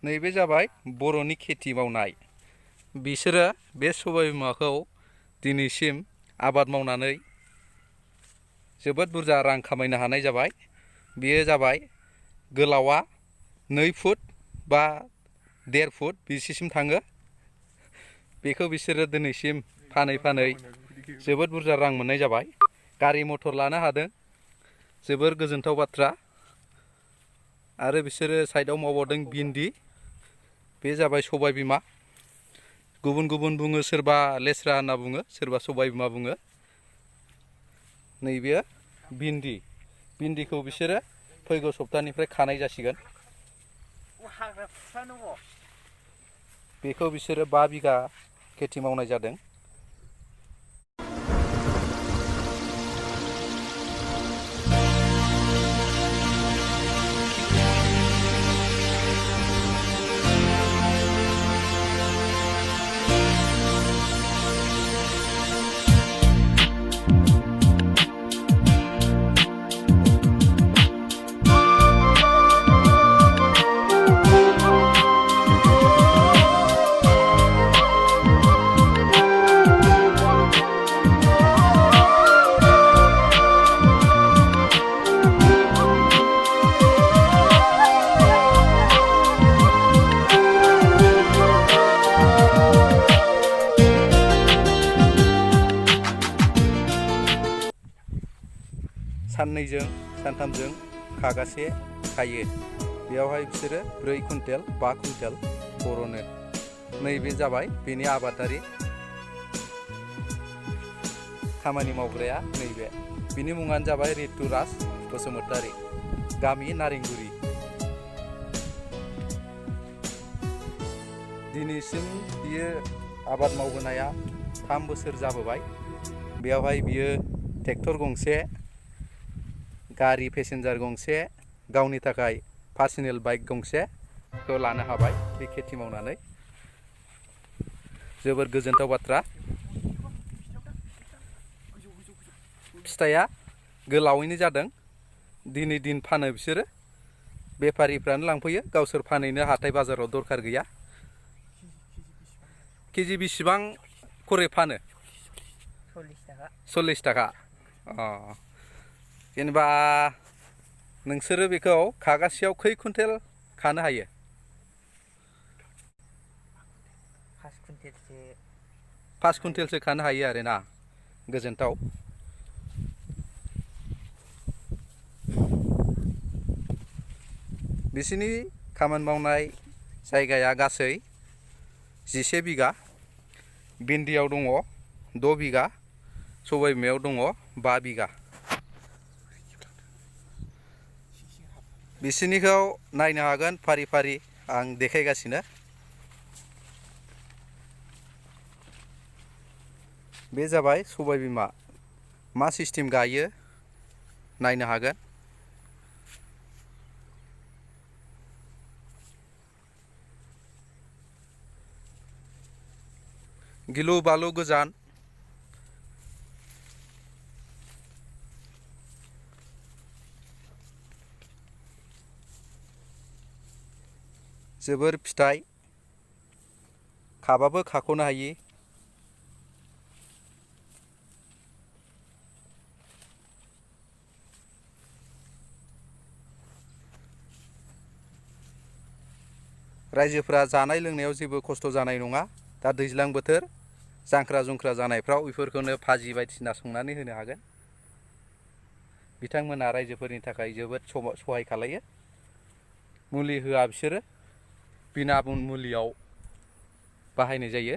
नैबे जाबाय बर'नि खेथि मावनाय। बिसोरो बे सबाय बिमाखौ दिनैसिम आबाद मावनानै जोबोद बुरजा रां खामायनो हानाय जाबाय। बेयो जाबाय गोलावा 2 फुट बा 1.5 फुट बिसिम थाङो। बेखौ बिसोरो दिनैसिम फानै फानै जोबोद बुरजा रां मोननाय जाबाय। गारि मथर लानो हादों, जोबोर गोजोनथाव बाथ्रा। आरो बिसोरो साइडआव मावबावदों भिन्दि। बे जाबाय सबाय बिमा। गुबुन गुबुन बुङो, सोरबा लेस्रा होनना बुङो, सोरबा सबाय बिमा बुङो। नैबे भिन्दि। भिन्दिखौ बिसोरो फैगौ सप्तानिफ्राय खानाय जासिगोन। बेखौ बिसोरो 5 बिगा खेथि मावनाय जादों। साननैजों सानथामजों खागासे खायो। बेयावहाय बिसोरो 4 कुइन्टेल 5 कुइन्टेल बरनो। नैबे जाबाय बेनि आबादारि खामानि मावग्राया। नैबे बिनि मुङानो जाबाय रितुराज बसुमतारी, गामि नारेंगुरि। दिनैसिम बियो आबाद मावबोनाया 3 बोसोर जाबोबाय। बेयावहाय बियो ट्रेक्टर गंसे, गारि पेसेन्जार गंसे, गावनि थाखाय पार्सनेल बाइक गंसेखौ लानो हाबाय बे खेथि मावनानै। जोबोर गोजोनथाव बाथ्रा। फिथाइया गोलावैनो जादों। दिनै दिन फानो बिसोरो। बेफारिफ्रानो लांफैयो, गावसोर फानहैनो हाथाय बाजाराव दरखार गैया। केजि बेसेबां खरै फानो? 40 थाखा। जेनेबा नोंसोरो बेखौ खागासेयाव खै कुइन्टेल खानो हायो? 5 कुइन्टेलसो खानो हायो आरो ना। गोजोनथाव। बिसिनि खामानि मावनाय जायगाया गासै 11 बिगा। भिन्दियाव दङ 6 बिगा, सबाय बिमायाव दङ 5 बिगा। बिसिनिखौ नायनो हागोन, फारि फारि आं देखायगासिनो। बे जाबाय सबाय बिमा। मा सिस्टेम गायो नायनो हागोन। गिलु बालु गोजान। जोबोर फिथाइ, खाबाबो खाख'नो हायि। रायजोफ्रा जानाय लोंनायाव जेबो खस्थ' जानाय नङा। दा दैज्लां बोथोर, जांख्रा जुंख्रा जानायफ्राव बेफोरखौनो भाजि बायदिसिना संनानै होनो हागोन। बिथांमोना रायजोफोरनि थाखाय जोबोद सहाय खालायो। मुलि होआ बिसोरो, बिना मुलियाव बाहायनाय जायो।